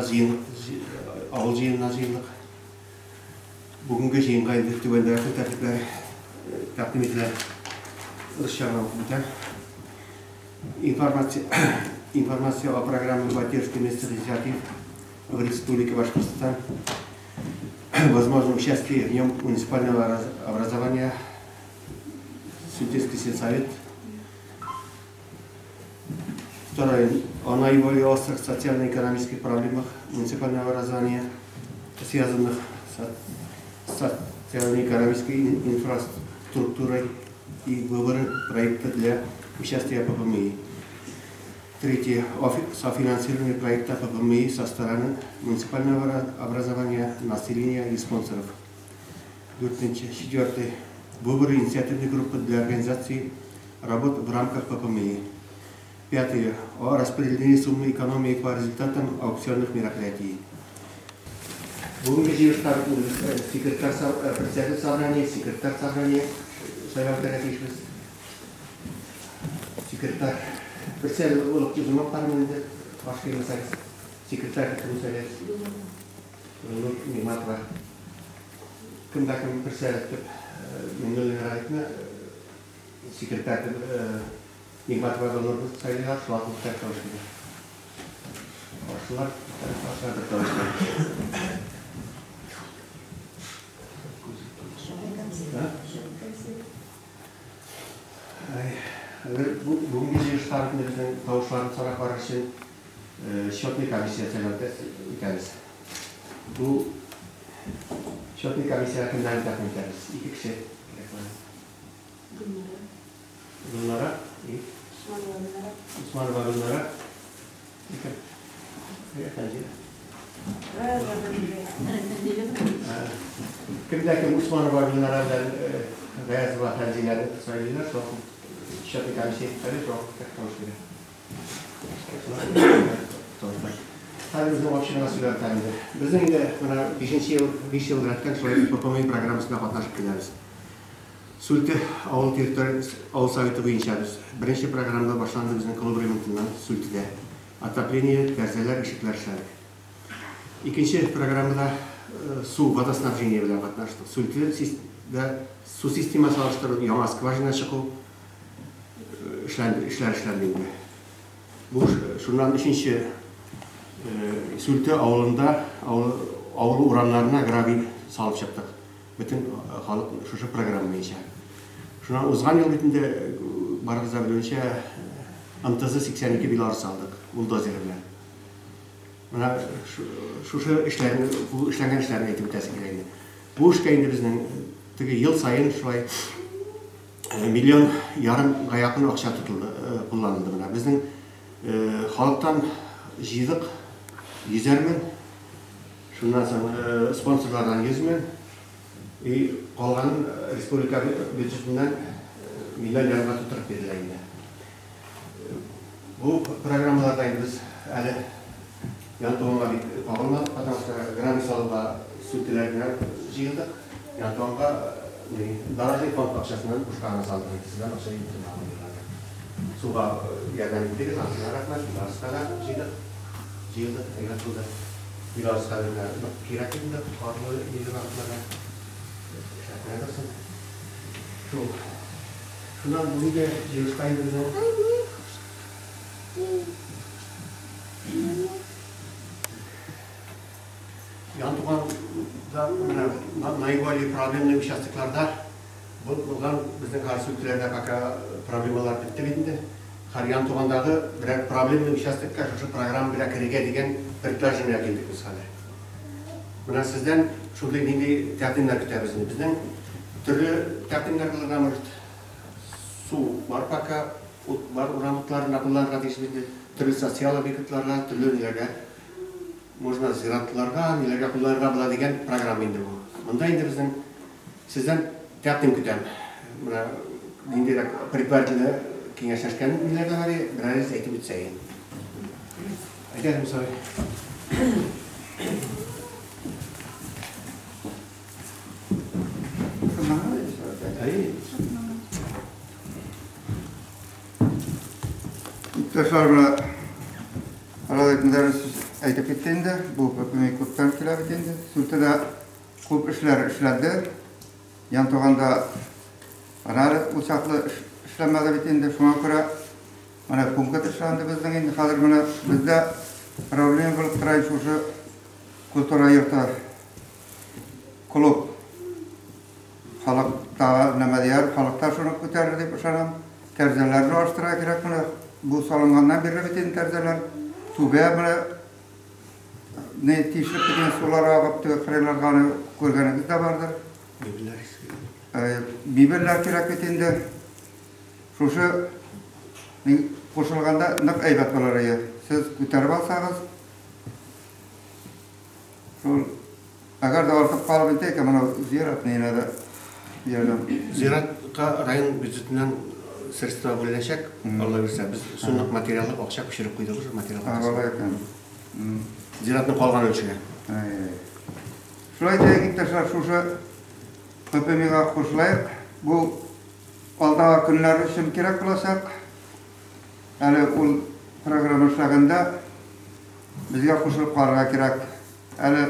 җыен, авыл җыенына җыелдык. Бүгенге җыенга инде түбәндәге көн тәртипләре тәкъдим ителә. Русча гына укып үтәм. Информация, информация о программе поддержки местных инициатив в Республике Башкортостан, возможном участии в нем муниципального образования, Сультинский сельсовет. Второе. О наиболее острых социально-экономических проблемах муниципального образования, связанных с социально-экономической инфраструктурой и выборы проекта для участия ППМИ. Третье. О софинансировании проекта ППМИ со стороны муниципального образования, населения и спонсоров. Четвертый. Выборы инициативной группы для организации работ в рамках ППМИ. Пятое. О распределении суммы экономии по результатам аукционных мероприятий. Бүгенге җыелышта секретарь, председатель собрания, секретарь собрания сайлап үтәргә тиешбез. Секретарь, председатель булып үзем алып инде, баш килмәсәгез. Секретарь кем сайлайсыз? Гөлнур Нигматова. Кем дә кем председатель дип Миңнуллин Рәитне, секретарь дип Нигматова Гөлнурны сайлыйлар, шулар күптәр тавыш бирә. Каршылар, каршылар бер тавыш бирә. Бүгенге җыелышлар безнең тавышларын санап барыр өчен счетный комиссия сайлап үтәбез. Бу счетный комиссия кемнәрне тәкъдим итәбез? Ике кеше кирәк була. Гөлнара. И Усманова Гөлнара. Ике. Кемдә кем Усманова Гөлнара белән Гаязова Фәнзиләне сайлыйлар, шул счетный комиссия итәле, шул тавыш бирә. Хәзер безнең общий гына сөйләп үтәм инде. Безнең инде менә 5 ел, 5 ел рәттән шулай ППМИ программасында катнашып киләбез. Сүлте авыл территория авыл советы буенча без беренче программада башланды безнең клуб ремонтыннан Сүлтедә. Отопление, тәрәзәләр, ишекләр эшләдек. Икенче программада су, водоснабжение белән катнаштык. Сүлтедә су системасы алыштыру, яңа скважина чыгу эшләнде, эшләр эшләнде инде. Бу шуннан өченче Сүлте авылында авыл урамнарына гравий салып чыктык. Бөтен халык шушы программа буенча. Шуннан узган ел бит инде барыгыз да белүенчә МТЗ 82 Беларусь алдык бульдозер белән. Менә шушы эшләрне, бу эшләнгән эшләрне әйтеп үтәсе килә инде. Бу эшкә инде безнең теге ел саен шулай миллион ярымга якын акча тотылды, кулланылды менә. Безнең халыктан җыйдык 100 мең, шуннан соң спонсорлардан 100 мең, и калганын республика бюджетыннан миллион ярымга тутырып бирелә инде. Бу программаларда инде без әле Янтуганга бик кагылмадык, потому что гравий салуга сүлтеләр генә җыелдык. Янтуганга дорожный фонд акчасыннан бушка гына салдык, сездән акча җыйдык. Суга ярдәм иттегез, анысына рәхмәт. Беларуска да җыйдык, җыелдык, әйбәт булды. Беларуска да нык кирәк инде, карлы вакытларда. Эшләп кенә торсын. Шул. Шуннан бүгенге җыелышка инде безнең Янтуганда менә наиболее проблемный участокларда булган безнең хәзер сүлтеләрдә пока проблемалар бетте бит инде. Хәзер Янтугандагы берәр проблемный участокка шушы программа белән керергә дигән предложение килдек без хәзер. Менә сездән шундый нинди тәкъдимнәр көтәбез инде. Безнең төрле тәкъдимнәр булырга может. Су бар пока, ут бар урам утларына кулланырга тиеш инде. Төрле социаль объектларга, төрле ниләргә, можно зиратларга, ниләргә кулланырга була дигән программа инде бу. Монда инде безнең сездән тәкъдим көтәм. Менә ниндирәк предварительно киңәшләшкән ниләр дә бар, берәрегез әйтеп үтсә инде. Әйдәгез, Мусабай. Әй. Иптәшләр, менә арада көндәре әйтеп китте инде, бу ППМИ күптән килә бит инде. Сүлтедә күп эшләр эшләнде. Янтуганда ана ул чаклы эшләмәде бит инде. Шуңа күрә менә пункт эшләнде безнең инде. Хәзер менә бездә проблема булып тора шушы культура йорты, клуб. Халыкта нәмә дияр, халыкта шуны күтәрер дип ышанам. Тәрәзәләрне алыштырырга кирәк менә. Бу салынганнан бирле бит инде тәрәзәләр. Түбә менә не тишелеп киткән, сулар агып, теге кырыйларга аны күргәнегез дә бардыр. Мебельләр. Мебельләр кирәк бит инде. Шушы кушылганда нык әйбәт булыр иде. Сез күтәреп алсагыз, шул әгәр дә артып калып бетә икән, менә зират нигә дә ярдәм. Зиратка район бюджетыннан средства бүленәчәк, Алла бирсә, без сумлык материаллык акча күчереп куйдык уже материал. Алай икән. Зиратның калган өлешенә. Шулай итеп, иптәшләр, шушы ППМИга кушылайык. Бу алдагы көннәр өчен кирәк булачак. Әле ул программа эшләгәндә безгә кушылып карарга кирәк. Әле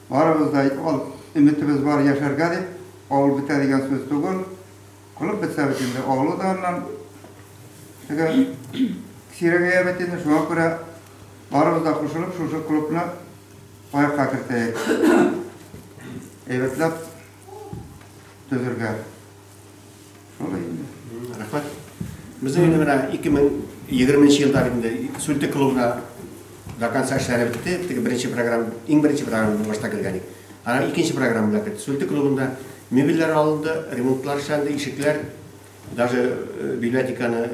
барыбыз да өметебез бар яшәргә дип, авыл бетә дигән сүз түгел. Клуб бетсә бит инде, авылы да аннан теге сирәгәя бит инде. Шуңа күрә барыбыз да кушылып шушы клубны аякка кертәйек. Әйбәтләп төзергә. Шулай инде. Рәхмәт. Безнең инде менә 2020 елда инде Сүлте клубына до конца эшләре бетте. Теге беренче программа, иң беренче программа башта кергән идек. Ана икенче программа белән керде. Сүлте клубында мебельләр алынды, ремонтлар эшләнде, ишекләр, даже библиотеканы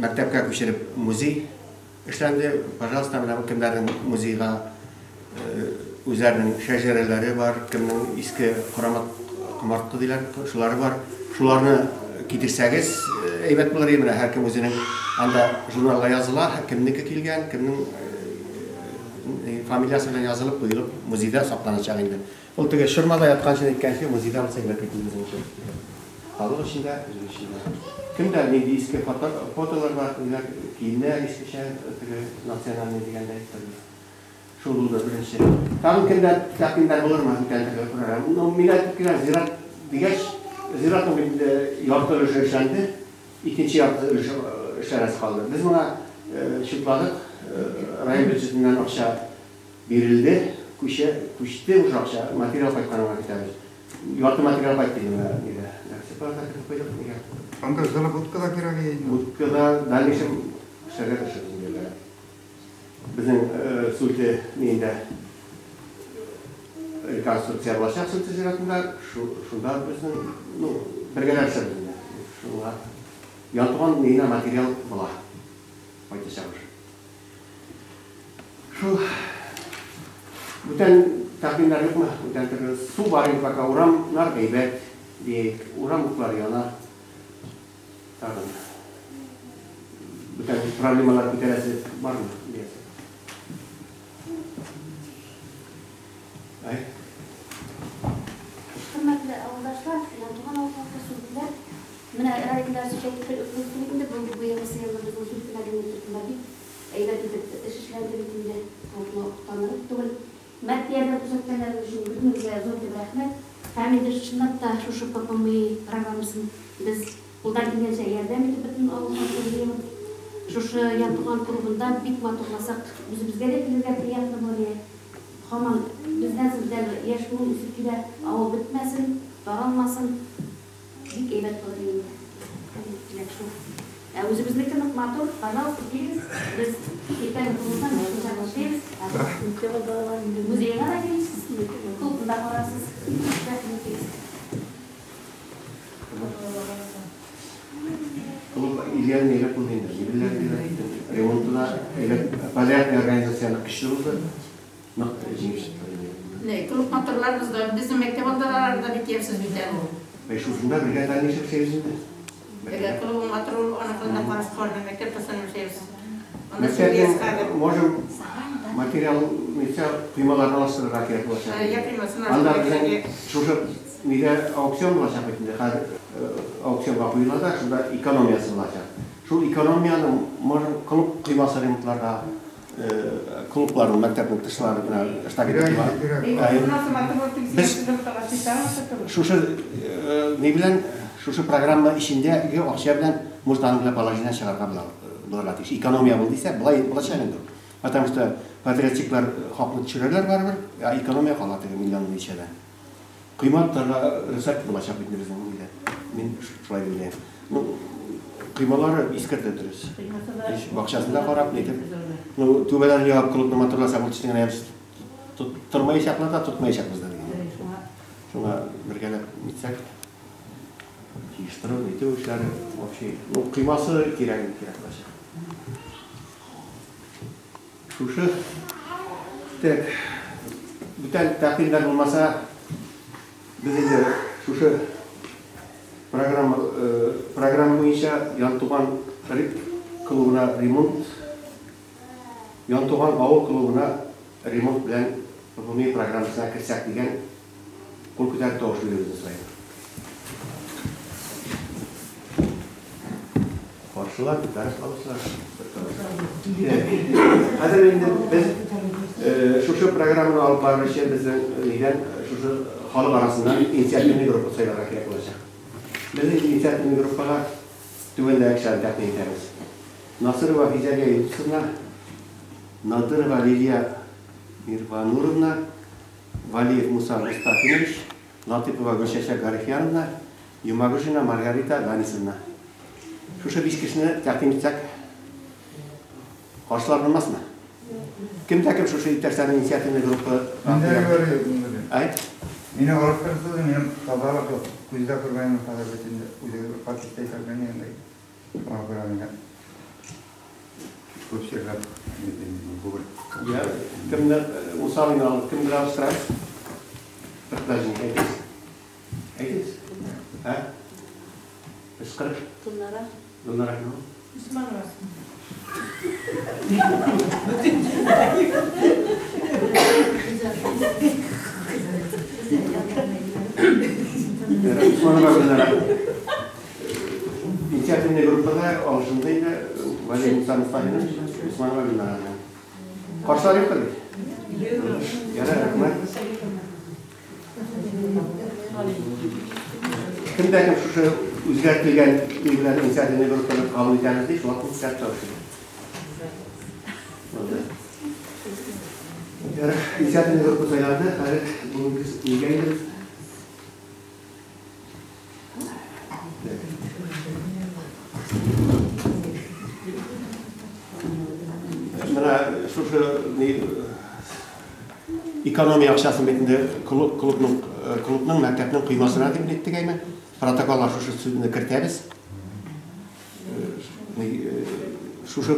мәктәпкә күчереп музей эшләнде. Пожалуйста, менә кемнәрнең музейга үзләренең шәҗәрәләре бар, кемнең иске комарткы диләр, шулары бар. Шуларны китерсәгез, әйбәт булыр иде. Менә һәркем үзенең анда журналга языла, кемнеке килгән, кемнең фамилиясе белән язылып куелып музейда сакланачак инде. Ул теге шырмада яткан өчен әйткәнче, музейда булса әйбәт бит безнең өчен. Халык өчен дә, үзебез өчен дә. Кемдә нинди иске фотолар бар, ниләр, киемнәр искечә, теге национальный дигәндәй. Шул булды беренче. Тагын кемдә тәкъдимнәр булырмы бүтән теге программа? Ну, мин әйтеп киләм, зират дигәч, зиратның бит инде ярты өлеше эшләнде, икенче ярты өлеше эшләнәсе калды. Без моңа чутладык, район бюджетыннан акча бирелде, күчте уже акча, материал кайтканга китәбез. Ярты материал кайтты инде менә нигә. Нәрсә кайтып куйдык, нигә? Анда җылы будка да кирәк инде. Будка да дальнейшем эшләргә тырышабыз инде. Безнең Сүлте нинде реконструкция булачак Сүлте зиратында, шунда безнең, ну, бергәләп эшләрбез инде. Шуңа Янтуган нигә материал була. Кайтачак уже. Шул бүтән тәкъдимнәр юкмы? Бүтән төрле су бар инде пока, урамнар әйбәт, диек, урам утлары яна. Тагын бүтән проблемалар күтәрәсе бармы? Диясе. Ай. Хөрмәтле авылдашлар, Янтуган авыл халкы, сүлтеләр. Менә районда сүз әйтеп инде, бу быелгысы елны безнең Сүлте мәдәният йортында бик әйбәт итеп эш эшләнде бит инде. Клубны танырып түгел. Матди ярдәм күрсәткәннәр өчен бөтенегезгә зур дип рәхмәт. Һәм инде чынлап та шушы ППМИ программасын без кулдан килгәнчә ярдәм итеп бөтен авыл халкы җыелып, шушы Янтуган клубында бик матурласак, үзебезгә дә килергә приятно булыр иде. Һаман бездән соң әле яшь буын үсеп килә, авыл бетмәсен, таралмасын. Бик әйбәт булыр инде. Теләк шул. Ә үзебезнеке нык матур, пожалуйста, килегез. Без иртәнге тугыздан башлап эшлибез. Музейга да килерсез, клубны да карарсыз. Рәхмәт итегез. Клуб идеальный әйбәт булды инде. Мебельләр әйбәт, ремонты да әйбәт, подрядный организацияне көчле булды. Нык җиңеп чыкты инде. Не, клуб матурларыбыз да, безнең мәктәп алдалары да бик ямьсез бит әле ул. Бәй, шушында бергә дальнейшем эшләйбез инде. Бергә клубы матур ул, аныкында караш калды, мәктәп тасаны эшләйбез. Анда Мәктәпнең хәзер. можем материал, ничә коймаларны алыштырырга кирәк булачак. Я коймасын Анда алыштырырга безнең кирәк. шушы нигә аукцион булачак бит инде, хәзер аукционга куела да, шунда экономиясе булачак. Шул экономияне можем клуб коймасы ремонтларга, Клубларның, мәктәпнең тышлары менә штакетурка. Без шушы ни белән, шушы программа эчендәге акча белән может аның белән положение чыгарга булырга тиеш. Экономия бул дисә, болай булачак инде. Потому что подрядчиклар хакны төшерәләр барыбер, а экономия кала теге миллион ничәдә. Кыйммәтләргә рөхсәт булачак бит безнең илдә. Мин шулай уйлыйм. Ну, кыймалары искәртә дөрес. Бакчасында карап, нитеп. Ну, түбәләрен ябып клубны матурласа, бу төшне генә тормаячаклар да, тотмаячакбыз да дигән. Шуңа бергәләп нитсәк, җыештыру, нитү эшләре вообще. Ну, кыймасы кирәк, кирәк булачак. Шушы так, бүтән тәкъдимнәр булмаса, без инде шушы программа буенча Янтуган клубына ремонт, Янтуган авыл клубына ремонт белән гомуми программасына керсәк дигән кул күтәреп тавыш бирүебезне сорыйм. Каршылар, күтәреп алучылар. Хәзер инде без шушы программаны алып барыр өчен безнең нидән шушы халык арасыннан инициативный группа сайларга кирәк булачак. Без инициативный группага түбәндәге кешеләрне тәкъдим итәбез. Насырова Физалия Юнусовна, Надырова Лилия Мирвануровна, Валиев Муса Мустафинович, Латыпова Гөлчәчәк Гарифьяновна, Юмагужина Маргарита Данисовна. Шушы 5 кешене тәкъдим итсәк, каршылар булмасмы? Кем дә кем шушы иптәшләрнең инициативный группа? Әйт. Мине алып торсыз, минем тазалык юк. Күздә күрмәймен хәзер бит инде. Үзегез пакетта исәпләнгән инде. Шуңа күрә мине күп чирләп бүген. Я, кемне Муса абыйны алып, кем белән алыштырабыз? Предложение әйтегез. Әйтегез. Ә? Кычкырып. Гөлнара. Гөлнара кем ул? Усманова. Усманова Гөлнара. Инициативный группада алышынды инде Валерий Муса Мустафинович, Усманова Гөлнара. Каршылар юктыр бит? Ярар, рәхмәт. Кем дә кем шушы үзгәртелгән билгеләрне инициативный группаны кабул итәбез ди, шулар күп сәт тавышы. Инициативный группа сайланды, хәзер бүгенге нигә инде? Менә шушы экономия акчасын бит инде клубның, мәктәпнең коймасына дип әйттек әйме? Протоколга шушы сүзне кертәбез. Шушы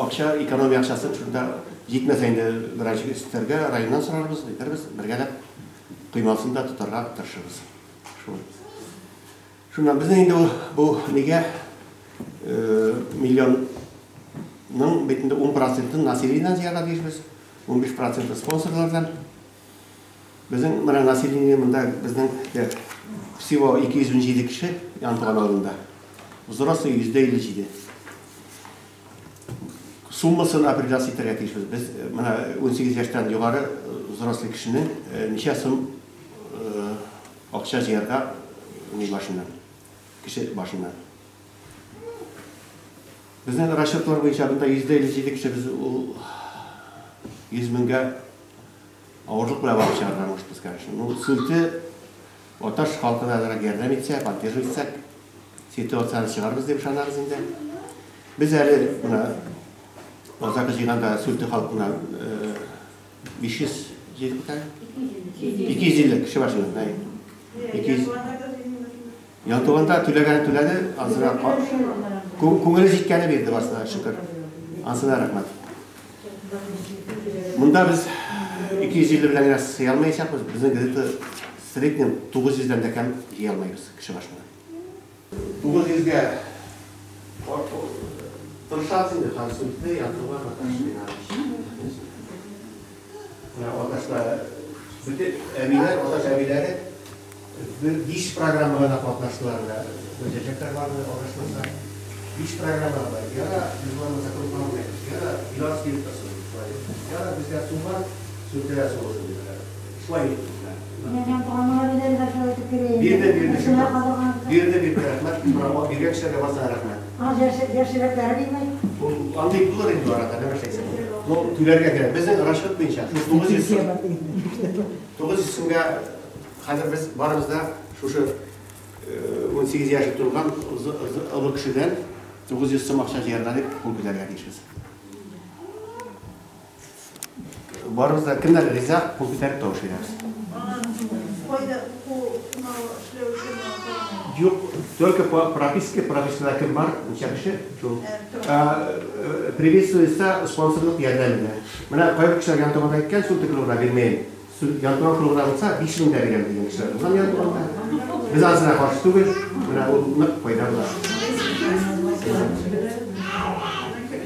акча, экономия акчасын шунда җитмәсә инде бераз өстәргә районнан сорарбыз, әйтербез, бергәләп коймасын да тотарга тырышырбыз. Шул. Шуннан безнең инде бу нигә миллионның бит инде 10%-ын населениедән җыярга тиешбез, 15% спонсорлардан. Безнең менә население монда безнең всего 217 кеше Янтуган авылында. Взрослый 157. Суммасын определять итәргә тиешбез. Без менә 18 яшьтән югары взрослый кешенең ничә сум акча җыярга ни башыннан, кеше башыннан. Безнең расчетлар буенча монда 157 кеше без ул 100 меңгә авырлык белән барып чыгарга можбыз, конечно. Ну, сүлте Аташ халкына да ярдәм итсә, поддерживать итсәк, ситуацияне чыгарбыз дип ышанабыз инде. Без әле менә Азакы җыйганда сүлте халкына 500 җыйдык бит әле. 250 кеше башыннан, әй. 200. Янтуганда түләгәне түләде, ансына күңеле җиткәне бирде барсына, шөкер. Ансына рәхмәт. Монда без 250 белән генә сыя алмаячакбыз. Безнең где-то в среднем 900-дән дә ким җыя алмыйбыз кеше башына. 900-гә тырышабыз инде, хәзер сүлте, Янтуган, Аташ, Менә Аташта бөтен әбиләр, Аташ әбиләре бер 5 программага да катнаштылар менә. Гөлчәчәкләр барды, Аташта. 5 программага бар. Яра, без бармаса крупно алмыйбыз. Яра, Биларс килеп торсын. Ярар, безгә су бар, Сүлтедә су булсын диделәр. Шулай иттек. Бирде, бирде. Бирде, бирде, рәхмәт. Биргән кешеләргә барсына рәхмәт. Яшьрәкләре бирмәй. Ул андый булыр инде арада, нәмә эшләйсең. Ну, түләргә кирәк. Безнең расчет буенча 900 сум. 900 сумга хәзер без барыбыз да шушы 18 яше тулган олы кешедән 900 сум акча җыярга дип кул күтәрергә тиешбез. Барыбыз да кемнәр риза, кул күтәреп тавыш бирәбез. Юк, только по прописке, пропискада кем бар, ничә кеше, шул. Приветствуется спонсорлык ярдәме дә. Менә кайбер кешеләр Янтуганда әйткән, Сүлте клубына бирмәйм. Янтуган клубына булса, 5000 дә бирәм дигән кешеләр булган Янтуганда. Без анысына каршы түгел, менә ул нык файда була.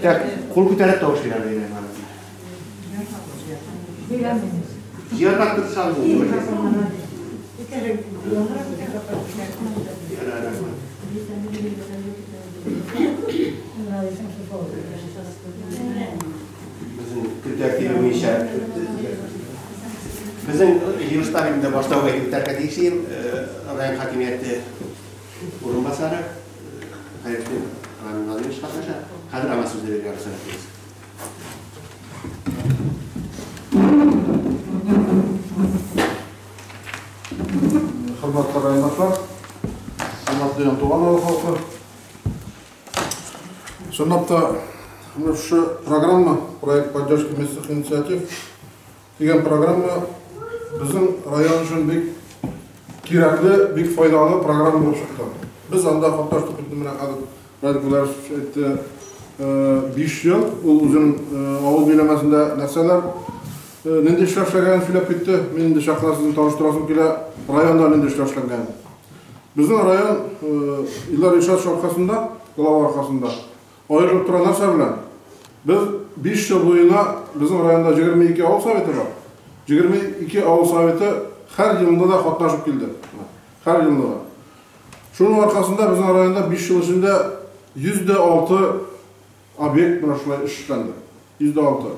Так, кул күтәреп тавыш бирәбез инде. Җыярга тырышабыз. Безнең көн тәртибе буенча безнең җыелышта инде башта ук әйтеп үтәргә тиеш идем, район хакимияте урынбасары Хәйретдин Рамил Владимирович катнаша. Хәзер аңа сүзне бирергә рөхсәт итегез. Хөрмәтле райондашлар, хөрмәтле Янтуган авыл халкы. Чынлап та, менә шушы программа, проект поддержки местных инициатив дигән программа безнең район өчен бик кирәкле, бик файдалы программа булып чыкты. Без анда катнаштык инде менә хәзер Радик Владимирович әйтте, 5 ел ул үзенең авыл биләмәсендә нәрсәләр, нинди эшләр эшләгәнен сөйләп китте. Мин инде чакта сезне таныштырасым килә, районда нинди эшләр эшләнгәнен. Безнең район Илдар Илшатович аркасында, глава аркасында аерылып тора нәрсә белән? Без 5 ел буена безнең районда 22 авыл советы бар. 22 авыл советы һәр елында да катнашып килде. Һәр елында да. Шуның аркасында безнең районда 5 ел эчендә 106 объект менә шулай эш эшләнде. 106.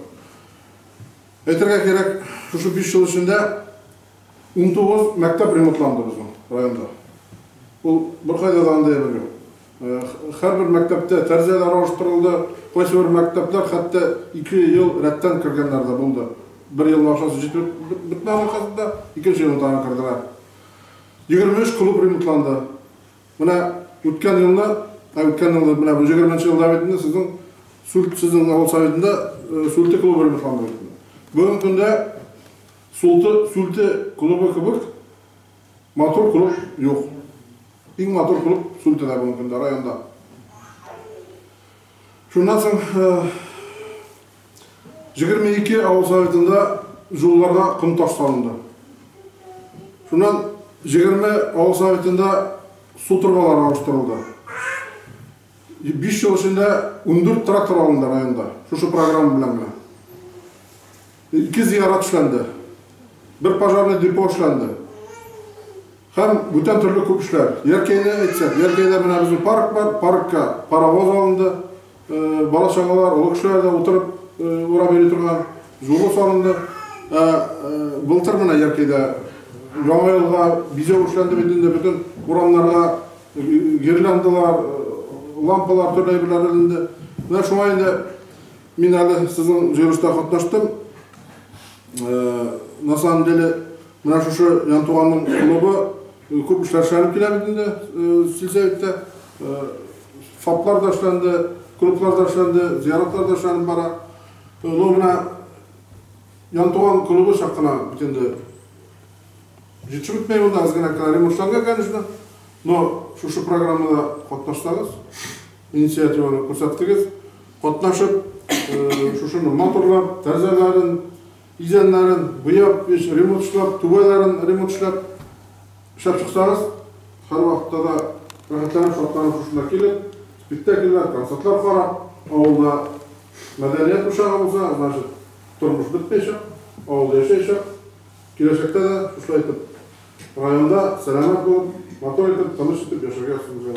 Әйтергә кирәк, шушы 5 ел эчендә 19 мәктәп ремонтланды безнең районда. Ул беркайда да андый әйбер юк. Һәрбер мәктәптә тәрәзәләр алыштырылды, кайсы бер мәктәпләр хәтта 2 ел рәттән кергәннәр дә булды. Бер елның акчасы җитеп бетмәгән аркасында икенче елны тагын керделәр. 23 клуб ремонтланды. Менә үткән елны, үткән елны менә бу 20 елда бит инде сезнең Сүлт, сезнең авыл советында Сүлте клубы ремонтланды бит инде. Бүгенге көндә Сүлте клубы кебек матур клуб юк. Иң матур клуб Сүлтедә бүгенге көндә районда. Шуннан соң 22 авыл советында юлларга ком таш салынды. Шуннан 20 авыл советында су торбалары алыштырылды. 5 ел эчендә 14 трактор алынды районда. Шушы программа белән генә. 2 зиярат эшләнде. Бер пожарный депо эшләнде. Һәм бүтән төрле күп эшләр. Яркәйне әйтсәк, Яркәйдә менә безнең парк бар, паркка паровоз алынды. Бала чагалар, олы кешеләр дә утырып урап йөри торган юлы салынды. Былтыр менә Яркәйдә Яңа елга бизәү эшләнде бит инде, бөтен урамнарга гирляндалар, лампалар, төрле әйберләр эленде. Менә шуңа инде мин әле сезнең җыелышта катнаштым. На самом деле, менә шушы Янтуганның клубы күп эшләр эшләнеп килә бит инде сельсоветта. ФАПлар да эшләнде, клублар да эшләнде, зияратлар да эшләнеп бара. Но менә Янтуган клубы чак кына бит инде җитешеп бетмәй монда, аз генә ремонтланган, конечно. Но шушы программада катнашсагыз, инициативаны күрсәттегез, катнашып, шушыны матурлап, тәрәзәләрен, идәннәрен буяп, ремонт эшләп, түбәләрен ремонт эшләп, эшләп чыксагыз, һәрвакытта да рәхәтләнеп, шатланып шушында килеп, спектакльләр, концертлар карап, авылда мәдәният учагы булса, значит, тормыш бетмәячәк, авылда яшәячәк. Киләчәктә дә шушылай итеп районда сәламәт булып, матур итеп, тыныч итеп яшәргә сезгә.